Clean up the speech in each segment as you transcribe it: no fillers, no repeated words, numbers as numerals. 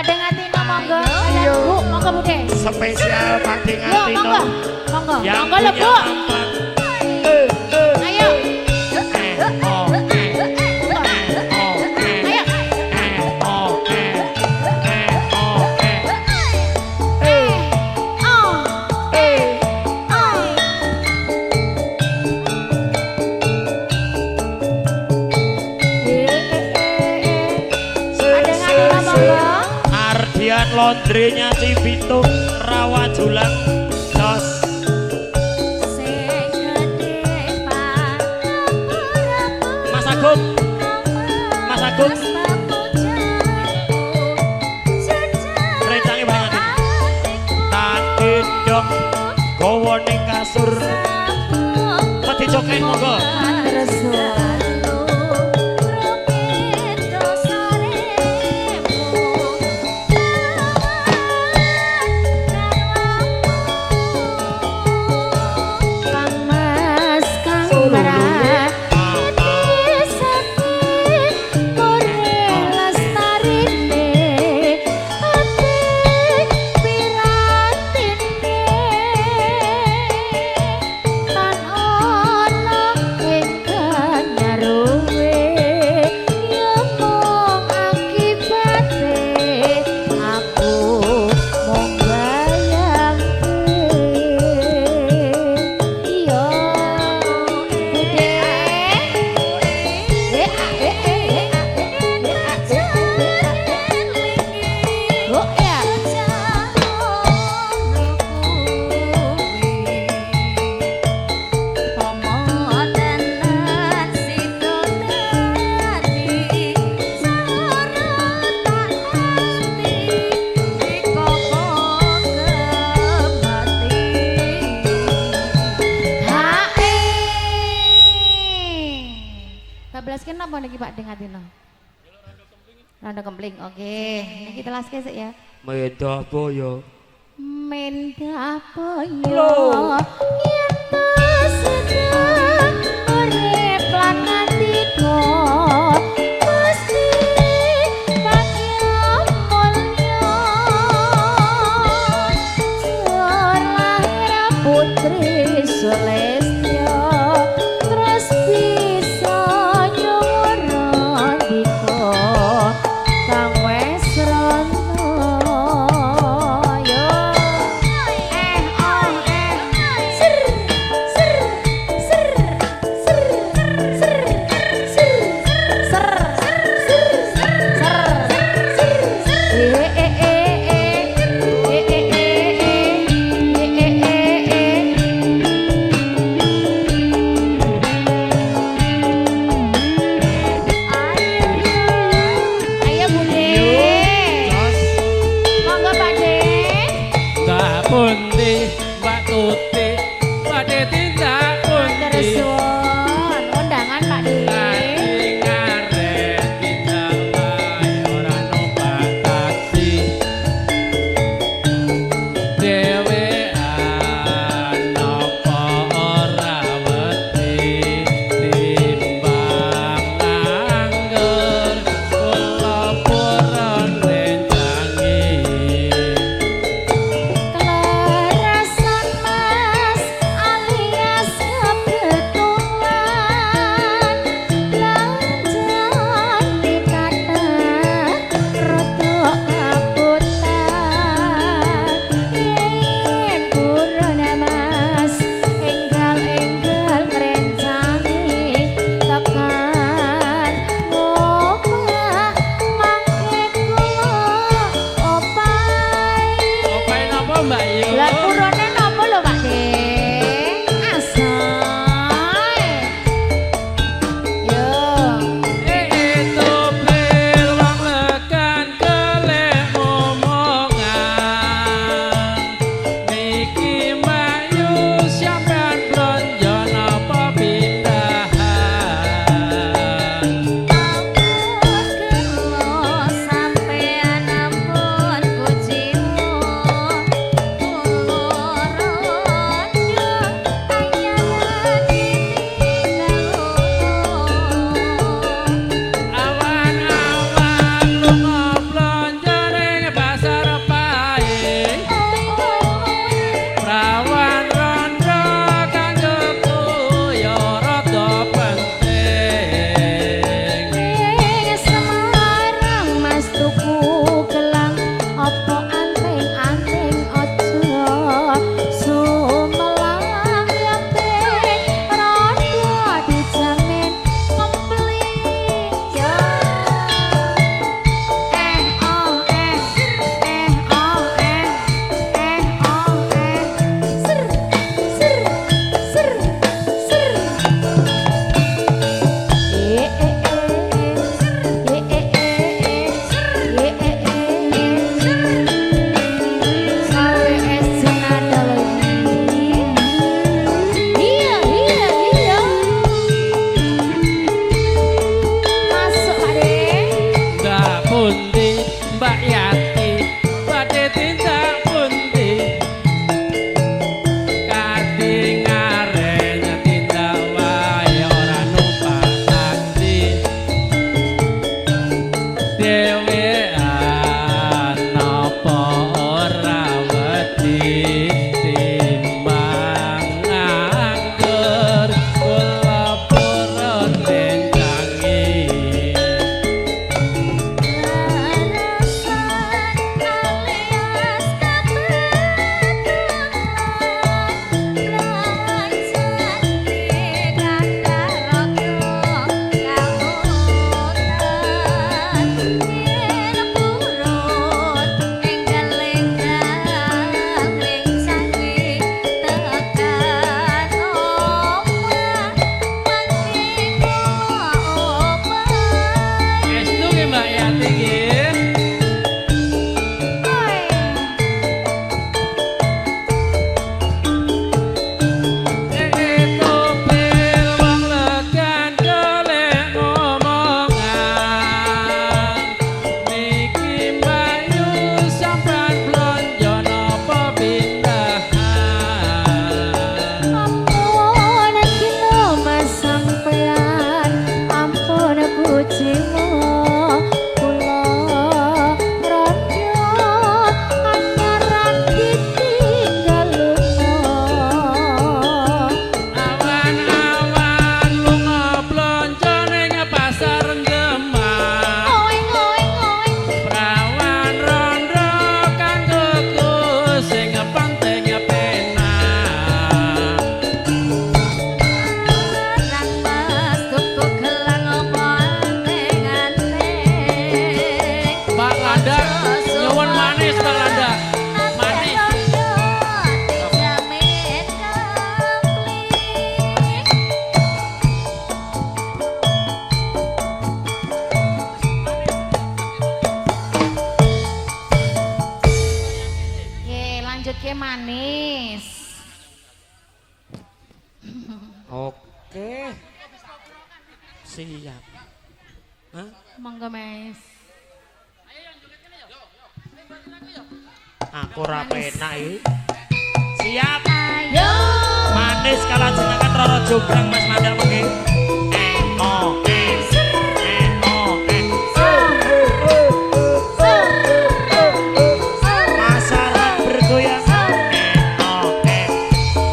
Pak Dengatino monggo. Bu, monggo Bude. Spesial Pak Dengatino. Monggo. Monggo. Monggo lho, Bu. Ayo. Ayo. Ardian laundrynya Cibitung Rawajulang Jos. Mas Agung, Mas Agung, rencange banget. Tak gendong gawa ning kasur. Peti cokek monggo. Kenapa niki Pak Dengatino? Rondo kempling, oke. Niki telaske sik ya. Mendah boyo. Mendah boyo. Yen sedang urip lan ngatiko mesti bagya mulya. Jur lahir putri Sulistya terus bisa Hati-hati nggih. Topil wong legan golek ngomongan. Niki Mbayu sampean blonjo napa pindahan. Ampun kilo mas sampean, ampun kuciwa kula rondo anyaran ditinggal lunga. Awan-awan lunga blonjo ning pasar Demak. Oeng oeng oeng. Prawan rondo kanggo sing penting penak. Rang mas tuku gelang apa anting-anting. Pak Landa, nyuwun manis Pak Landa. Manis. Dijamin kempling. Oke, lanjut ke manis. Oke. Siap. Hah? Monggo, Mas. Aku ora penak iki. Siap. Ayo. Manis kalajengaken Roro Jonggrang Mas Mandar mengke. E O E E O E. Masaran bergoyang. E O E.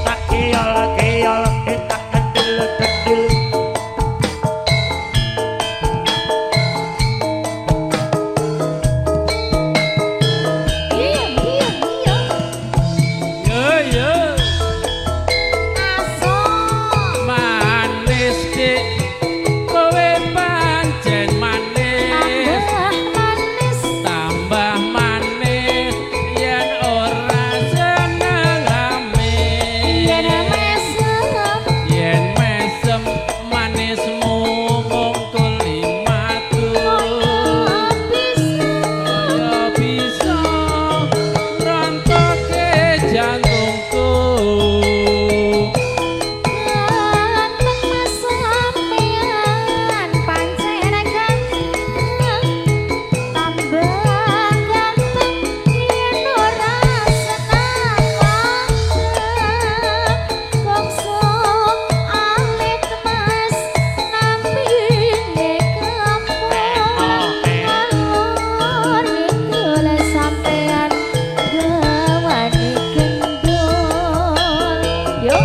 Tak keyol keyol, e tak kendel kendel. Iya, iya, iya. Yo yo. Aso. Manis dik, kowe pancen manis. Tambah manis. Tambah manis yen ora seneng amin. Yen mesem. Yen mesem manismu mung kulimatu. Bisa. Kaya bisa rontoke jantungku. Ganteng mas sampean pancen ganteng. Tambah ganteng yen ora seneng langgeng. Bangsa alit mas nampine kampung. Ngalor ngidul sampean gawane gendul. Yo.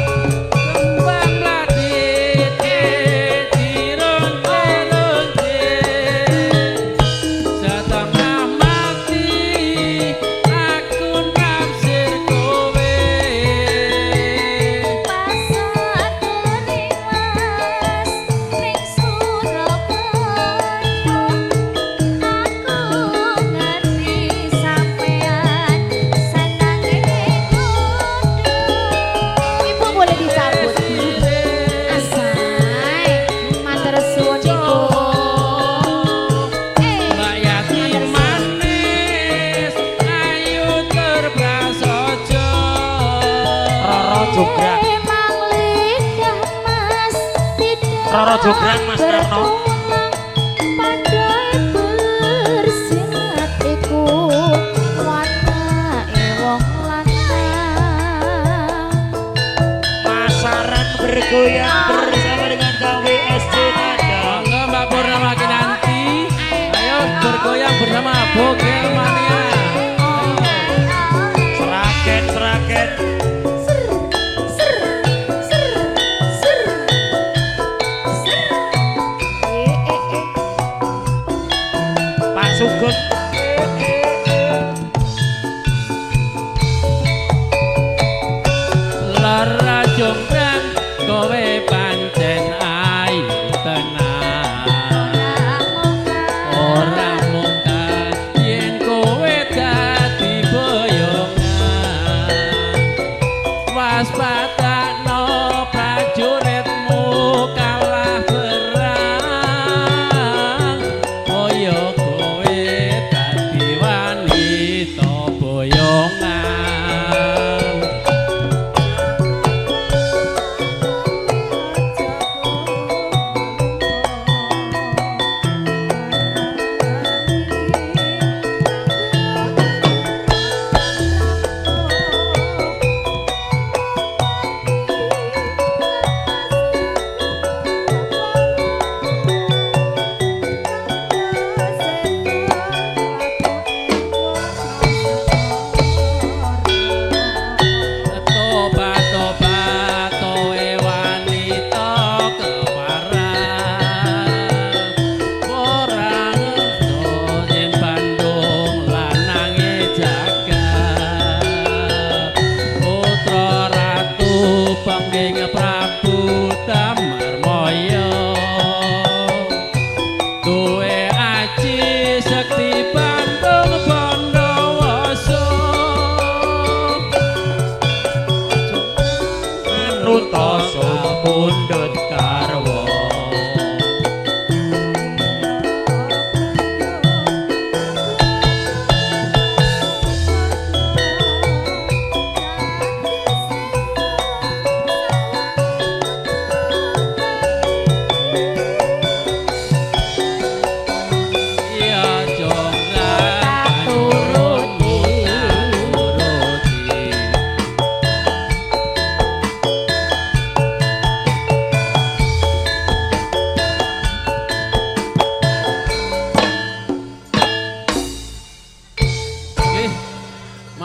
Kembang mladit dironte-ronte. Setengah mati aku nafsir kowe. Pasar Kuning Mas ning Surabaya. Aku ngerti sampean senenge kudu. Ibu boleh dicabut. Asai, matur suwun Ibu. Mbak Yati manis, ayu tur prasaja. Roro Jonggrang. Emang lidah Mas tidak Roro Jonggrang Mas Karno. bertulang, pandai bersilat iku watake wong lanang. Pasaran bergoyang bersama dengan KWSC Nada. Monggo Mbak Purnama Kinanti, ayo bergoyang bersama Bogel Mania. Seragen seragen. Ser ser ser ser ser. Eh eh eh. Pak Sugeng. Lara Jonggrang kowe pancen ayu tenan. Ora mungkal yen kowe dadi boyongan. Waspadakno prajuritmu kalah perang. Kaya kowe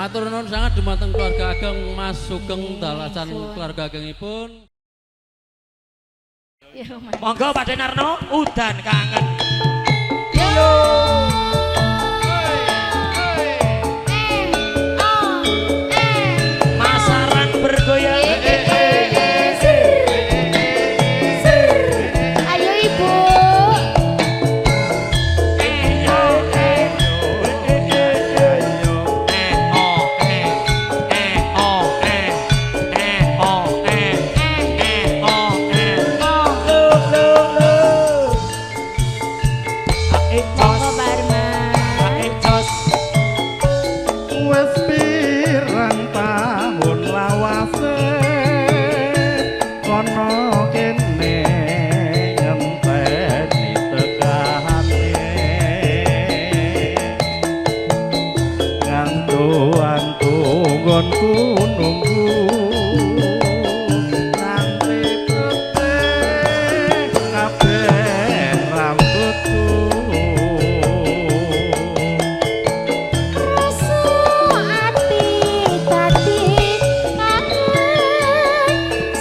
Matur nuwun sangat dumateng keluarga ageng Mas Sugeng dalasan keluarga agengipun. Monggo Pak Denarno udan kangen. Yo. Masaran bergoyang. Ayo Ibu. Monggo Pak Arman. Wis pirang tahun lawase kono kene ngenteni tekane ngantu-antu nggonku nunggu nganti putih kabeh rambutku. Rasa ati tadi kangen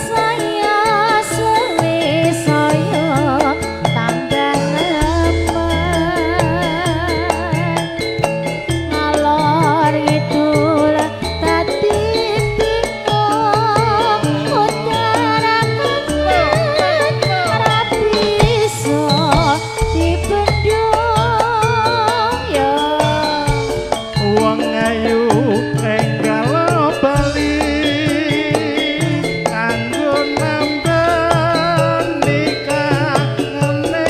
saya suwe saya tambah nemen ngalor ngidul dadi bingung utara kangen ora bisa dibendung ya. Wong ayu enggal bali kanggo nambani kangene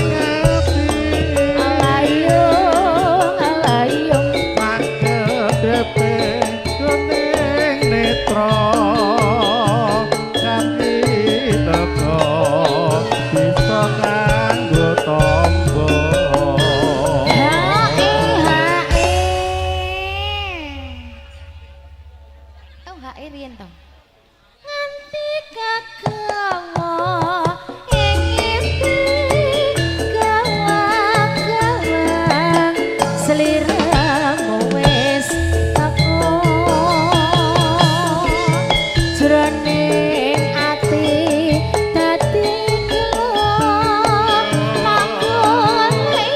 ati. Alayung alayung makedepe kuning netra kanthi teko bisa kanggo tombo. Hae hae. Oh hae riyen to. Nganti kagawa ing ngipi gawang-gawang sliramu wis teko jroning ati dadi gelo manggone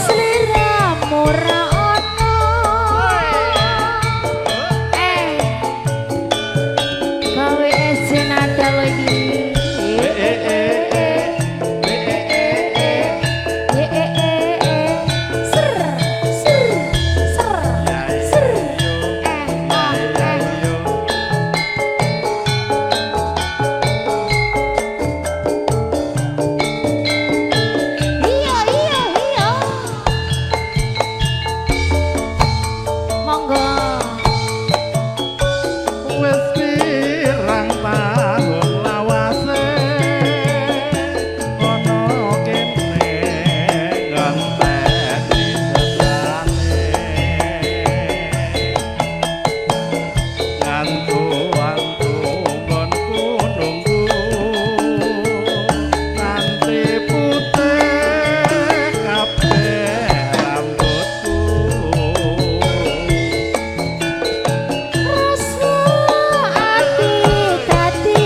sliramu ra ono. Gawe es nada lho iki. E e e e ser ser ser ser eh oh eh. Iya iya iya. Monggo. Wis pirang tahun lawase kono kene ngenteni tekane ngantu-antu nggonku nunggu nganti putih kabeh rambutku. Rasa ati dadi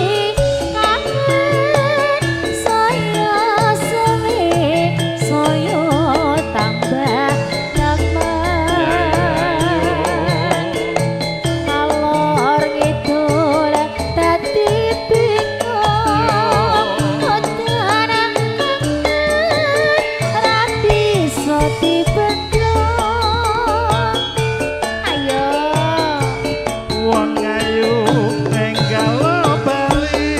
kangen saya suwe saya tambah nemen ngalor ngidul dadi bingung udan kangen ra bisa dibendung. Ayo. Wong ayu enggal bali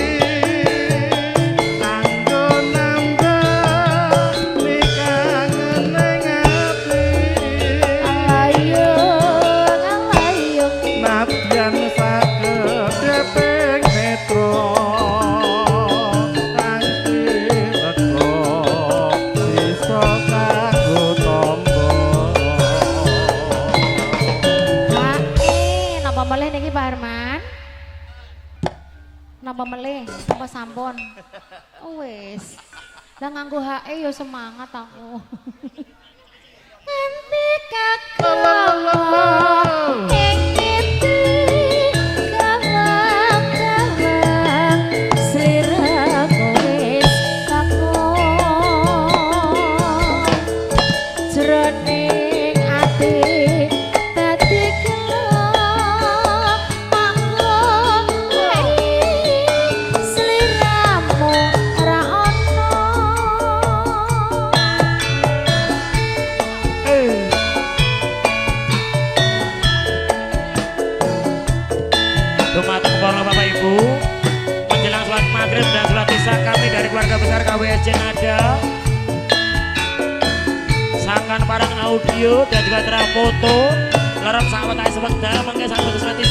kanggo nambani kangene ati. Alayung alayung nadyan sakedheping netra kanthi teko bisa kanggo tombo. Hae, napa melih niki Pak Herman? Napa melih? Napa sampun? Oh wis. Lah nganggo hae ya semangat aku. Nganti kagawa. audio dan juga acara foto. Lerep sawetawis wekdal mangke sampun sesuai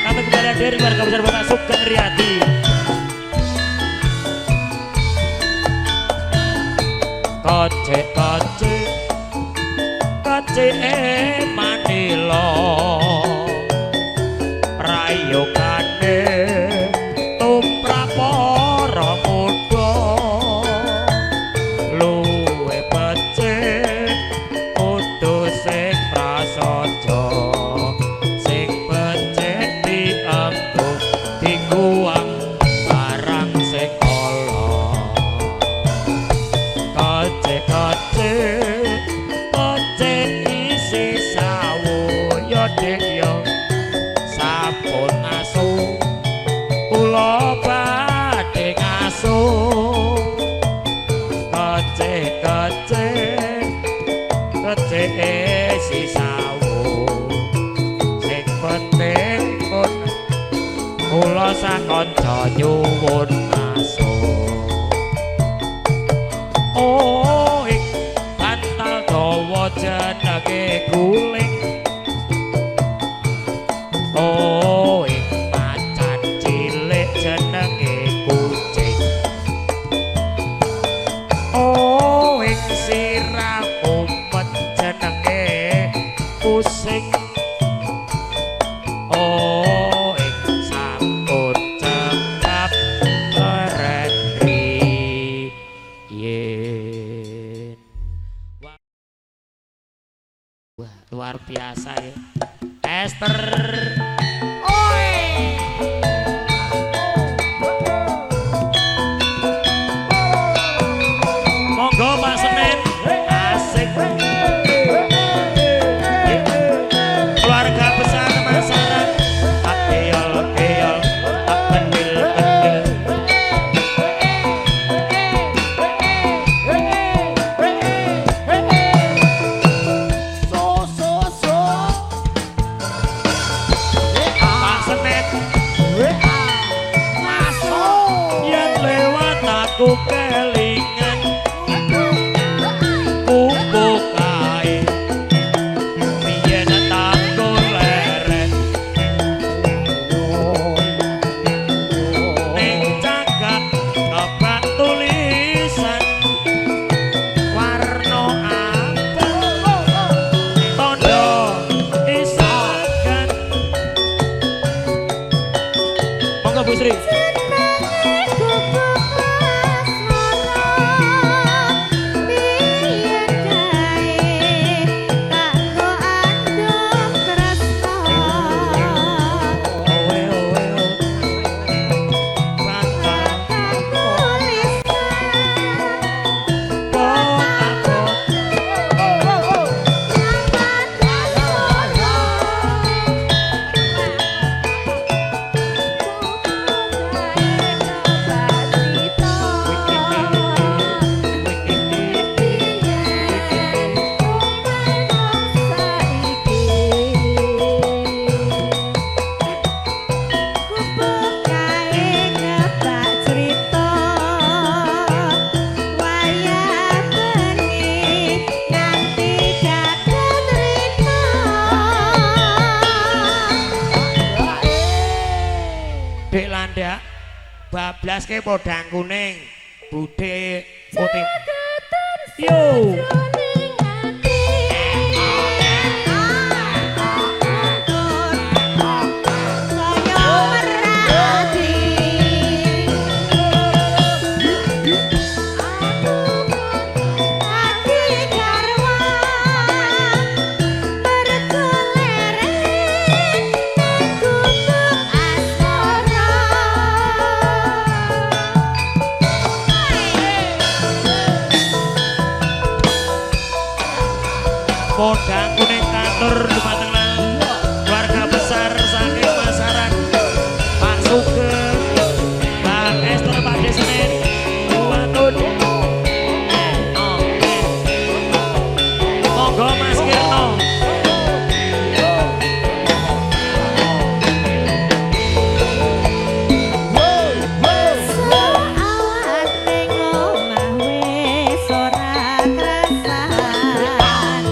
kami kembali hadir keluarga besar Bapak Sugeng Riyadi. Kocek kocek kocek Manila prayogane tumrap para muda luwe becik kudu sing prasaja sing becik dienggo diguwang barang sing ala. Kocek kocek kocek isi sawo ya dik ya sampun ngaso kula badhe ngaso. Kocek kocek kocek isi sawo sing penting pun kula sakanca nyuwun ngaso. Oh ing bantal dawa jenenge guling. Oh ing macan cilik jenenge kucing. Oh ing sirah umpet jenenge pusing. Oh ing sampun cekap keren riyin. Wah, luar biasa ya. Esther. Oi. Monggo Pak Senin. Asik. Keluarga besar Masaran. Tak eyol eyol, tak kendil kendil. So so so. Pak Senin Masuk. yen lewat aku kelingan pupuk kae biyen tak goleren ning cagak kebak tulisan warna abang tondo isakan. Monggo Bu Sri. Owe owe owe. Bantal pot abot. Dek landak bablas ke podang kuning bude putih. Yo. Podang kuning katur dumateng keluarga besar saking Masaran Pak Sugeng, Pak Esther, Pak Desenen, Watun. Monggo Mas Kirno. Soal ning omah wis ora krasan.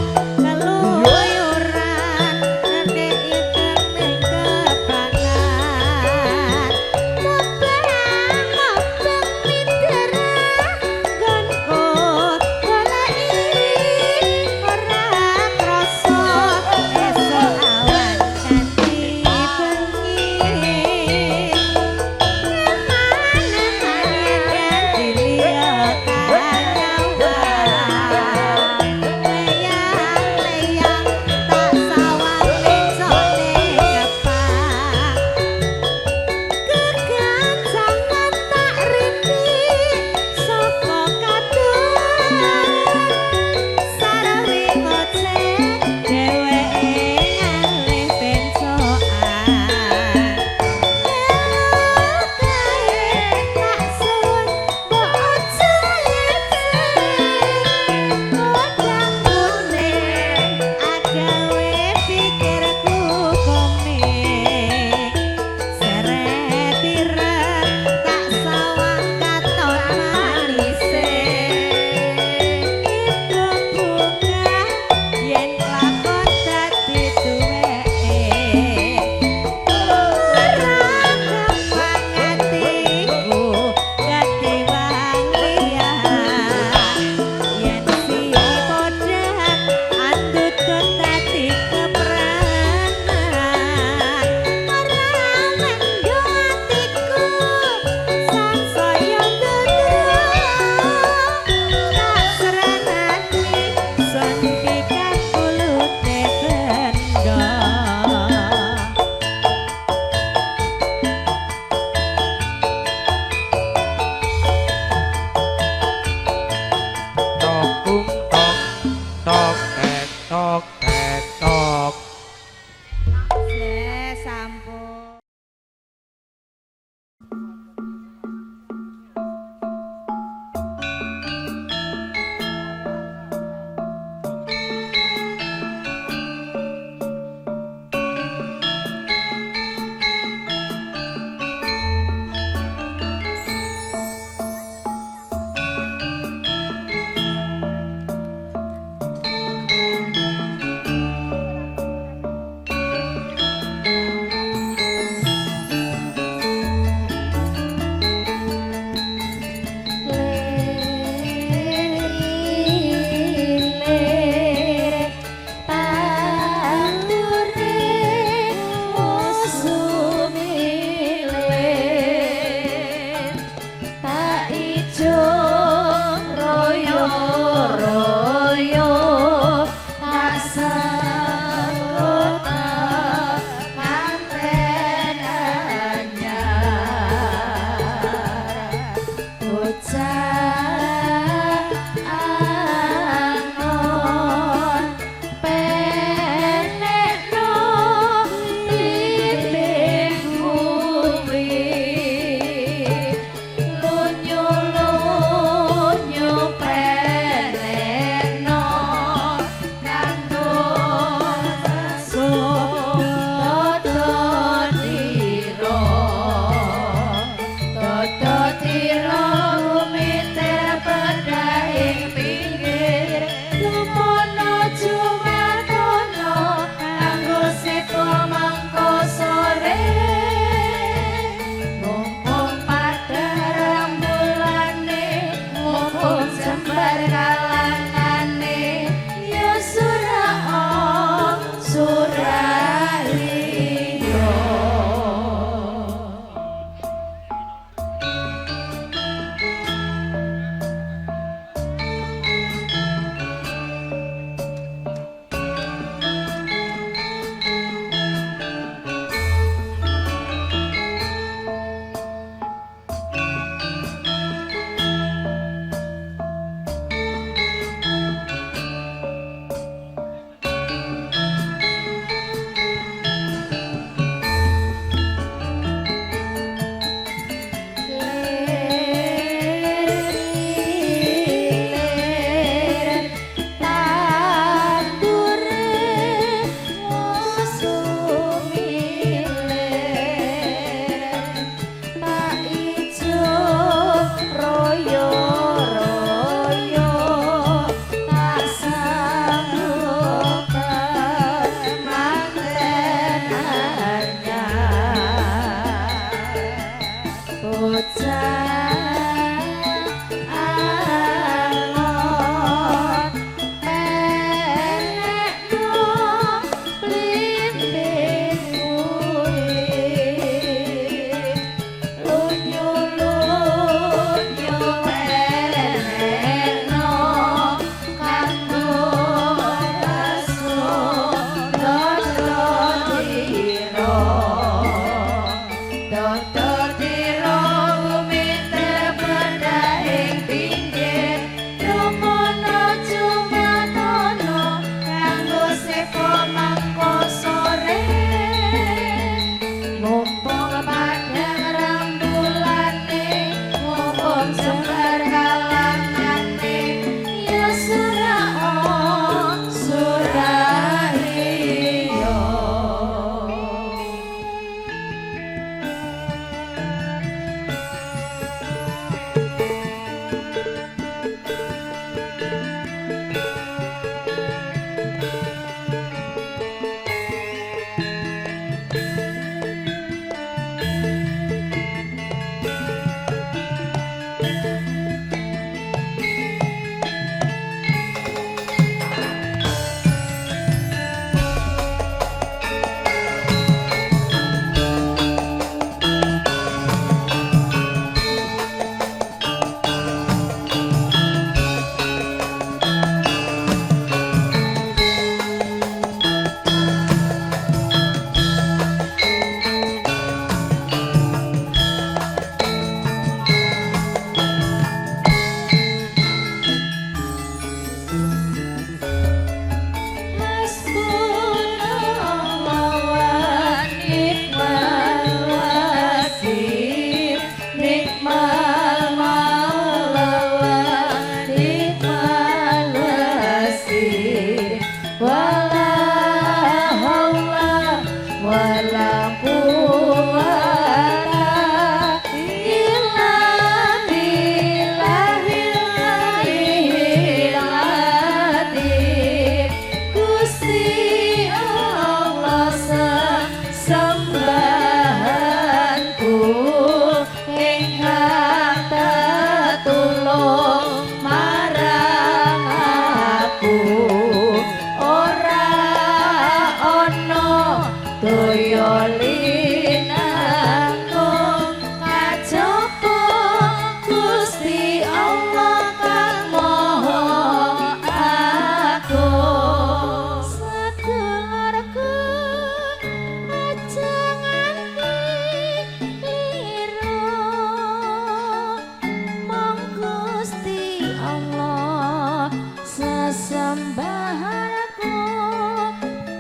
Sesembahanku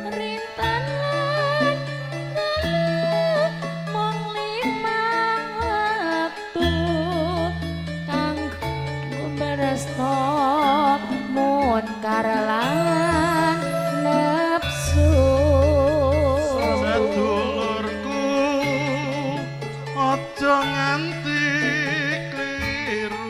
rinten lan dalu mung limang wektu kanggo mbrasta munkar lan nepsu. Sedulurku aja nganti kliru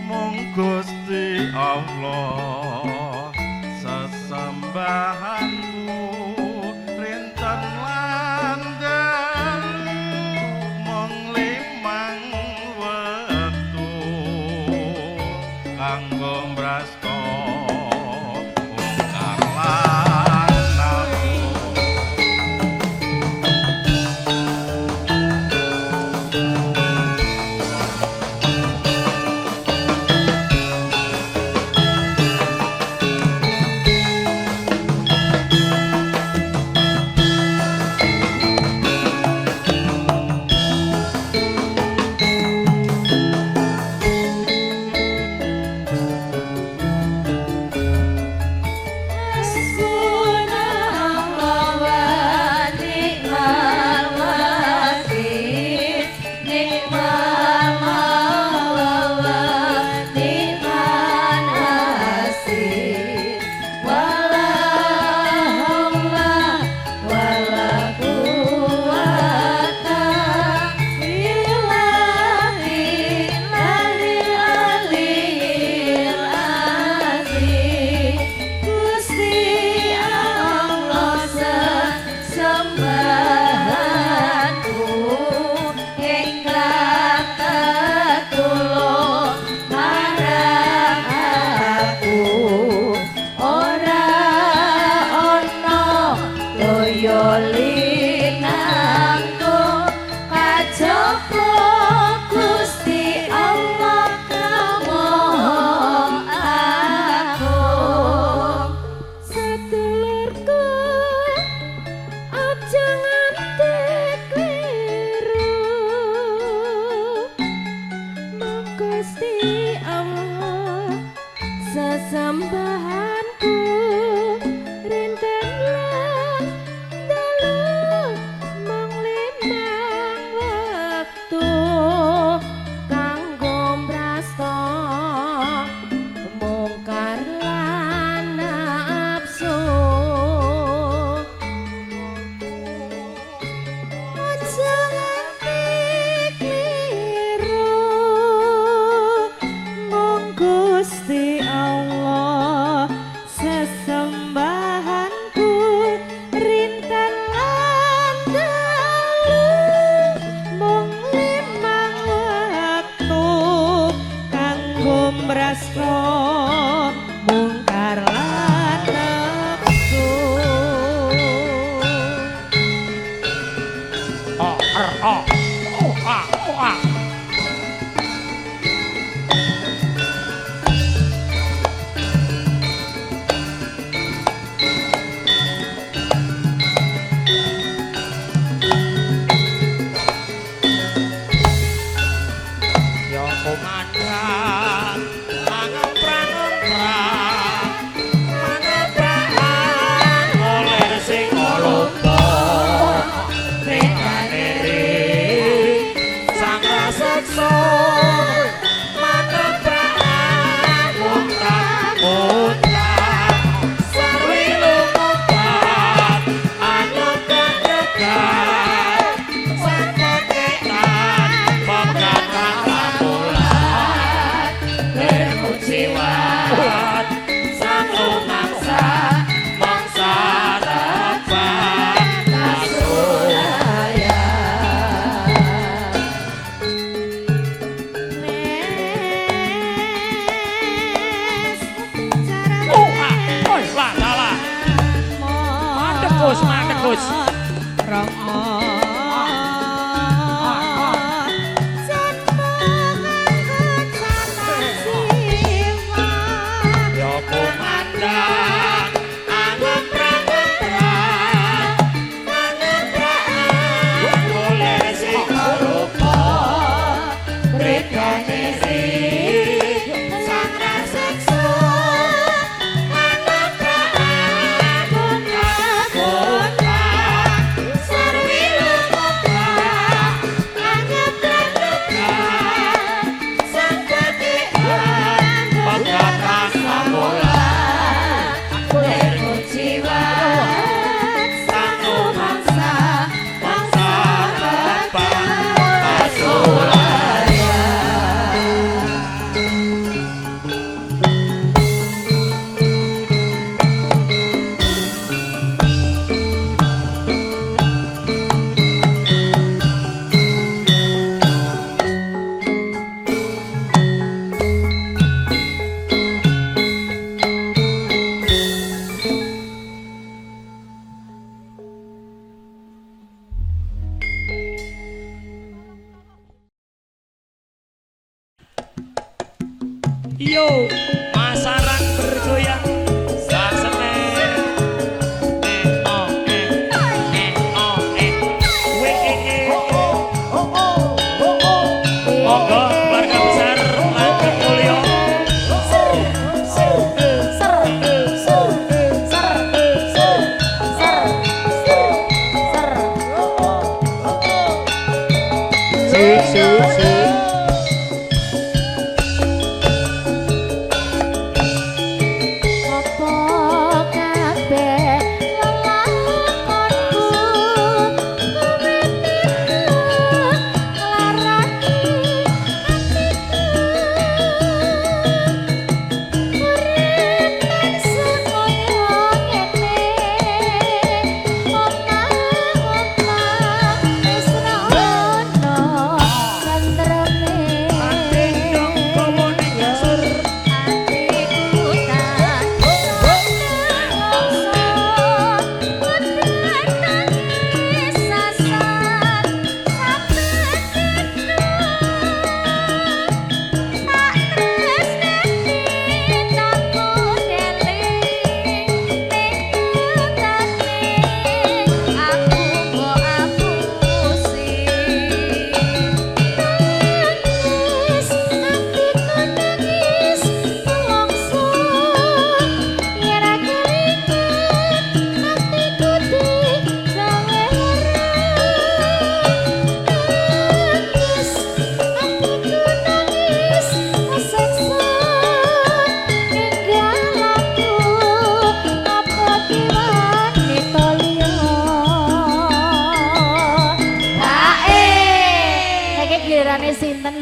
mung Gusti Allah sesembahanmu rinten lan dalu mung limang wektu kanggo mbrasta mungkar lan nafsu. Hasbunallah wa ni'mal wakil, ni'mal maula wa ni'man nasir. Wala haula wala quwata illa billahil aliyil azim. Gusti Allah sesembahanku ingkang tetulung marang aku, ora ana toya linangkung kajaba Gusti Allah kang Maha Agung. Sedulurku aja nganti kliru mung Gusti Allah sesembahanku rinten lan dalu mung limang wektu kanggo mbrasta mungkar lan nafsu. Aja nganti kliru mung Gusti Allah sesembahanku rinten lan dalu mung limang wektu kanggo mbrasta mungkar lan nafsu. O R O O A O A. Ya komandan mangemprang-emprang mangemprang oleh sing lupa tekane sang raseksa mangemprang muntah-muntah sarwi lumumpat anyep-anyepan saketekan pekatan pamulan bermujiwat sang rumangsa mangsa tepat kasuraya. Oh, ah, oi, lah, salah. Mandek, Gus, mandek, Gus. Ya komandan angemprang-emprang mangemprang oleh sing rupa mrikane sang raseksa.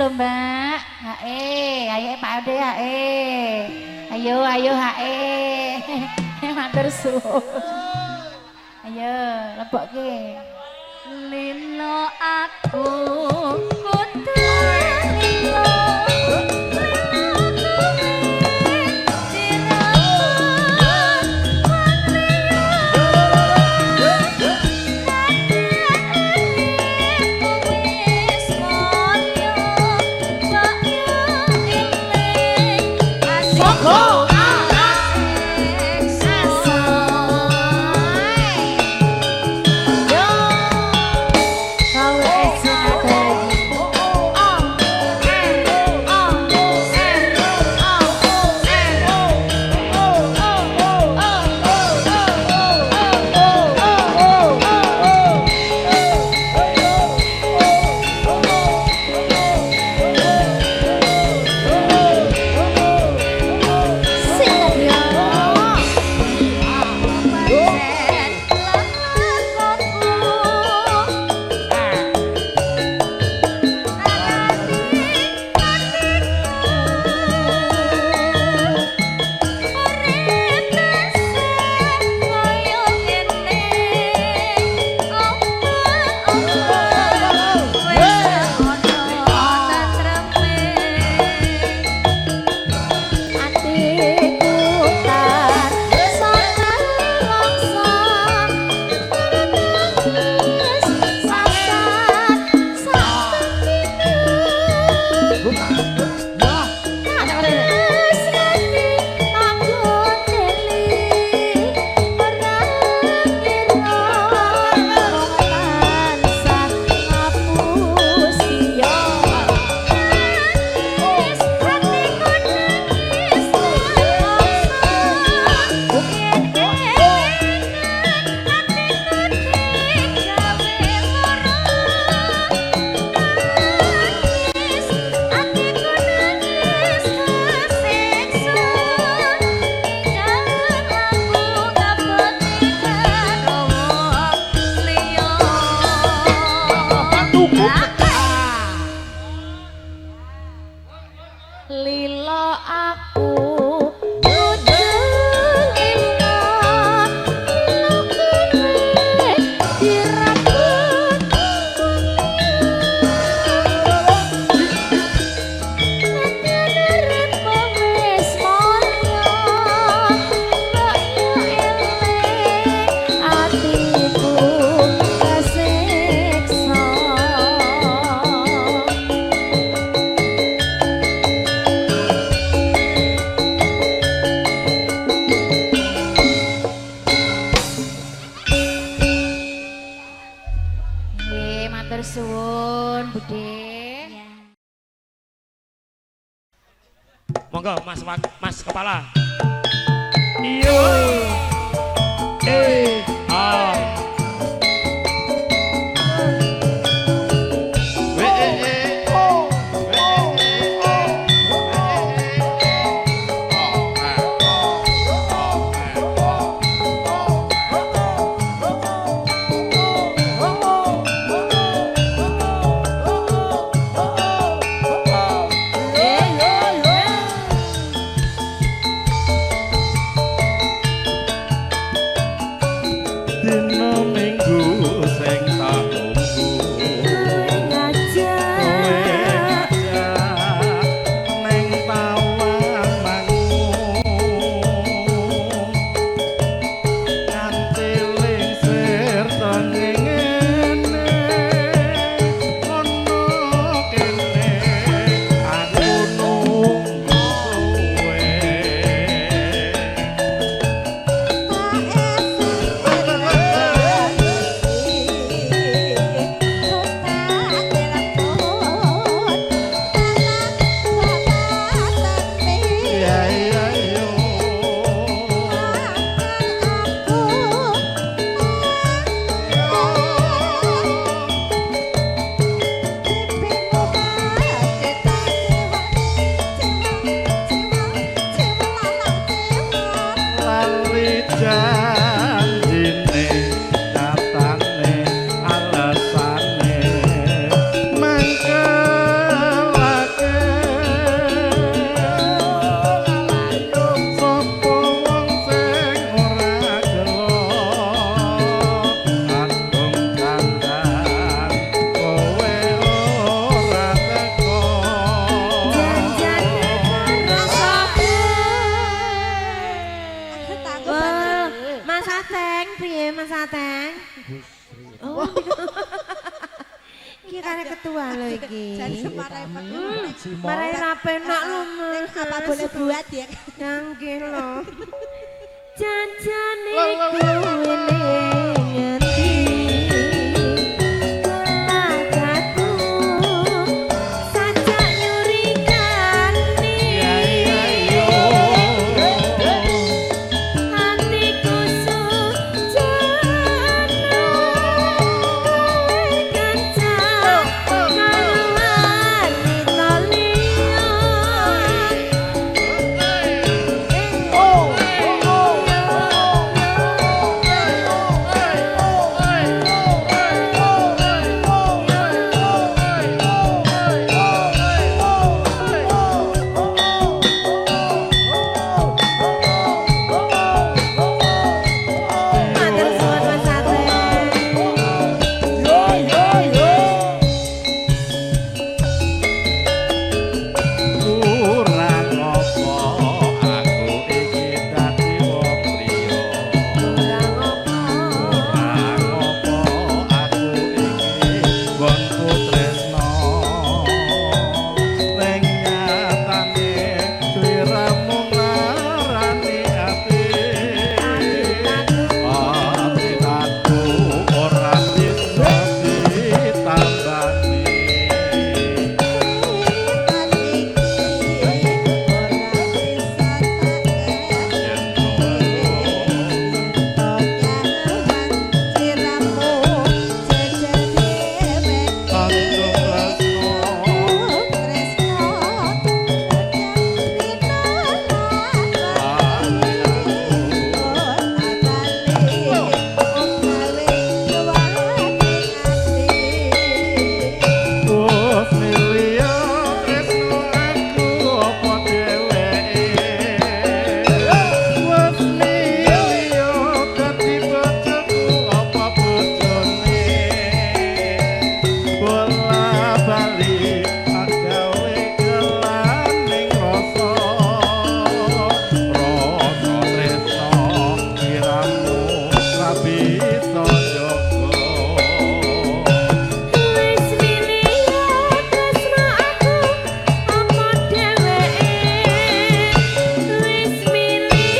lho, Mbak. Hae, ayo Pak Ade hae. Ayo ayo hae. Matur suwun. Ayo lebokke. Lilo aku kudu lilo. Lilo aku kudu lilo, lilo kowe dirabut atiku kesiksa. Nggih, matur suwun, Bude. Monggo Mas Mas Kepala. Iyo. Eh, ah. W E E O W E E O W E E O Dina Minggu sing tak tunggu kowe ngajak ning Tawangmangu nganti lingsir tengene ono kene aku nunggu kowe. Iya iya yo. Lali janjine tatane alasane mangkel Wah, Mas Ateng, piye Mas Ateng? Oh. Iki kare ketua lho iki. Jadi marai Marai ra penak lho, Mas. Apa boleh buat ya? Nggih lho. Janjane kowe ning ngendi? Kelakatku sajak nyurikani. Hatiku sujana kowe kencan karo wanita liya. Matur suwun Mas Ateng. Kurang apa aku iki dadi wong liya? Kurang apa? Kurang apa aku iki nggonku tresno? Ning nyatane sliramu nglarani ati. Ati aku ora bisa ditambani. Yen aku tresno Wes milih tresno aku apa dheweke? Wes milih dadi bojoku apa bojone? Bola bali agawe kelaning rasa. Rasa tresno kiramu ra bisa njaga. Wis milih tresno aku apa dheweke? Wis milih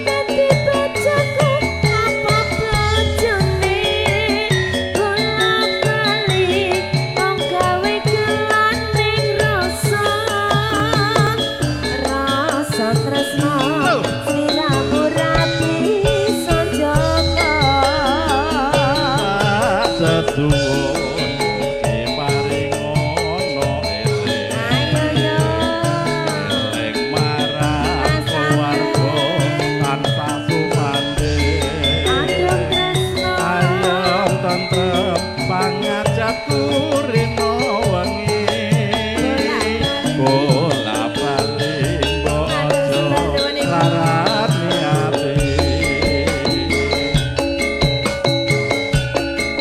dadi bojoku apa bojone? Bola bali wong gawe kelaning rasa. Rasa tresno sliramu ra bisa njaga. Sesuwun mugi paring ana eling. Ayo yo. Eling marang keluarga tansah sumandhing. Adem tresno. Ayem tentrem pangajakku rina wengi. Bola bali mbok aja larani ati.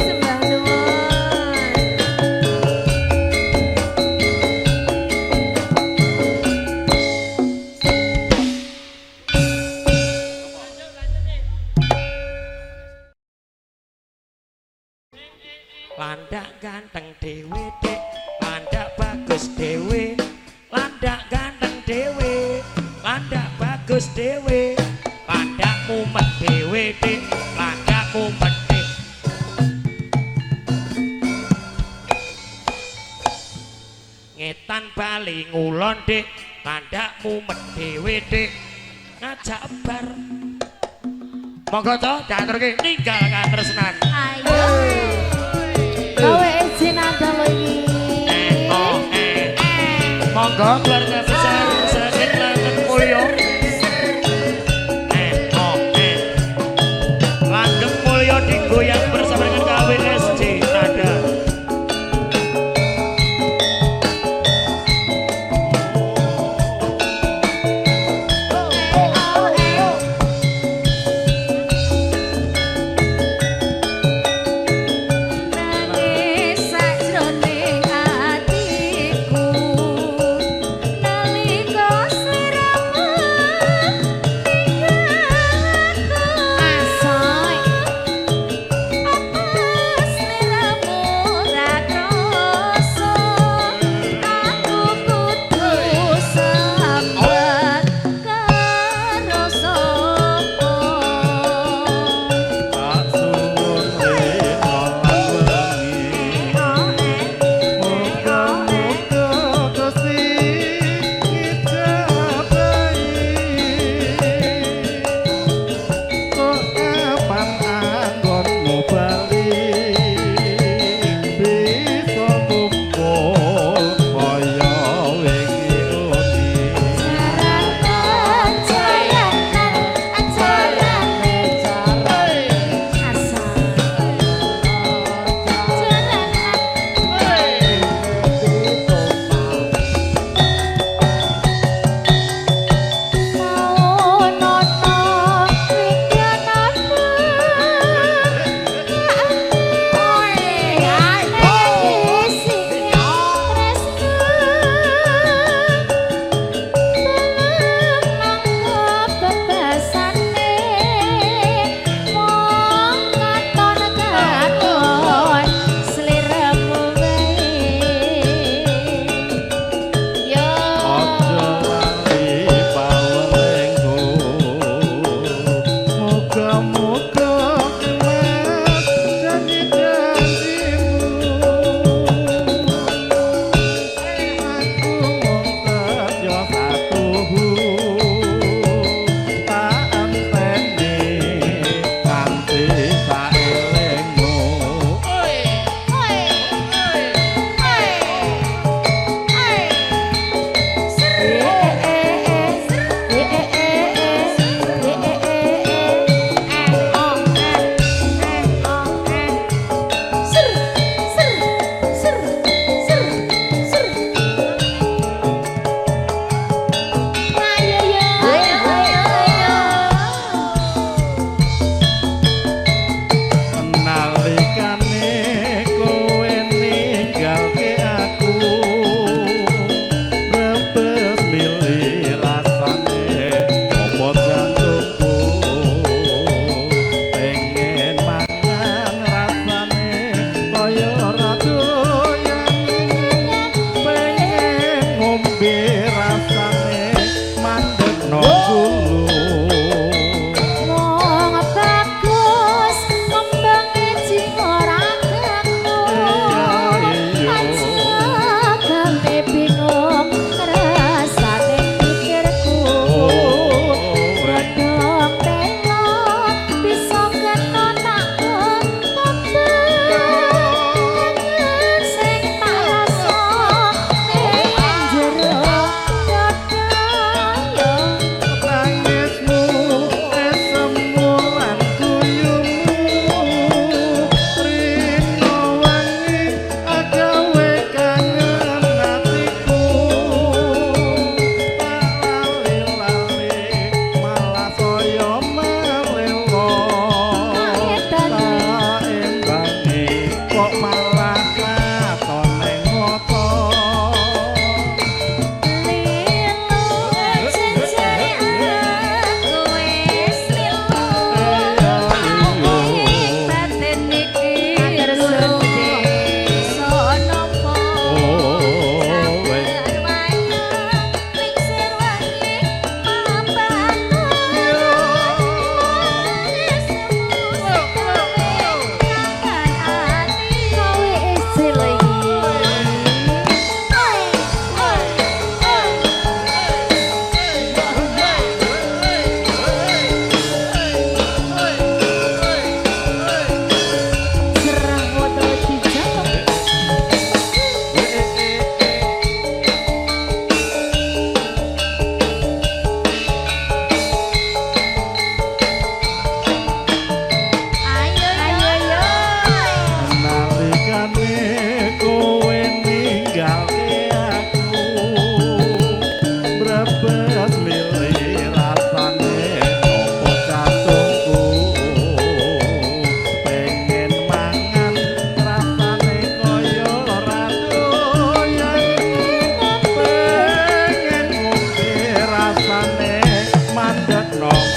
Sembah nuwun. Landak ganteng dhewe Dik, landak bagus dhewe. Landak ganteng dhewe, landak bagus dhewe. Landak mumet dhewe Dik, landak mumet Dik. Ngetan bali ngulon Dik, landak mumet dhewe Dik. Ngajak bar. Monggo to diaturke ninggal katresnan. Ayo. Gawe izin ada lho iki. Oh, eh. Monggo keluarga besar saking Langgeng Mulyo. Oh, eh. Langgeng Mulyo digoyang bersama dengan KWSJ Nada. Nangis sajroning atiku.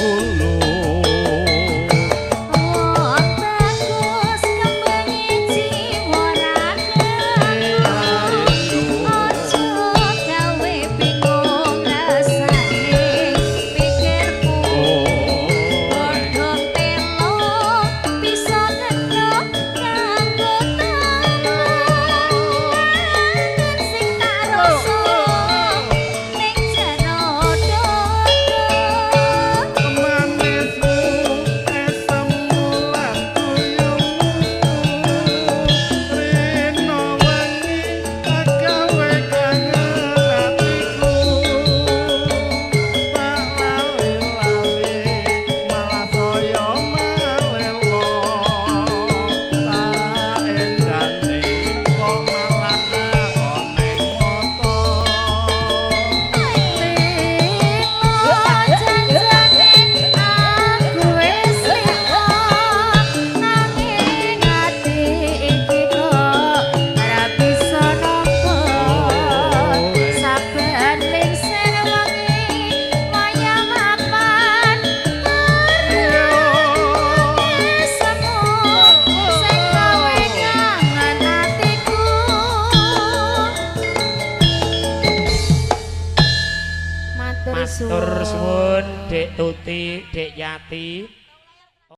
gulu. Wong bagus kembange jiwa ragaku. Aja gawe bingung rasane pikirku. Godhong telo bisa kena kanggo tamba. Kangen sing tak rasa ning jero dodo. Manismu esemmu lan guyumu, rino wengi gawe kangen atiku. Tak lali-lali malah saya melelo, tak endane kok malah takon ning moto. Lilo janjane aku wis lilo, nanging ati iki kok ora bisa nampa. Saben lingsir wengi wayah mapan semu sing gawe kangen atiku. Matur Matur suwun. suwun Dek Tuti, Dek Yati.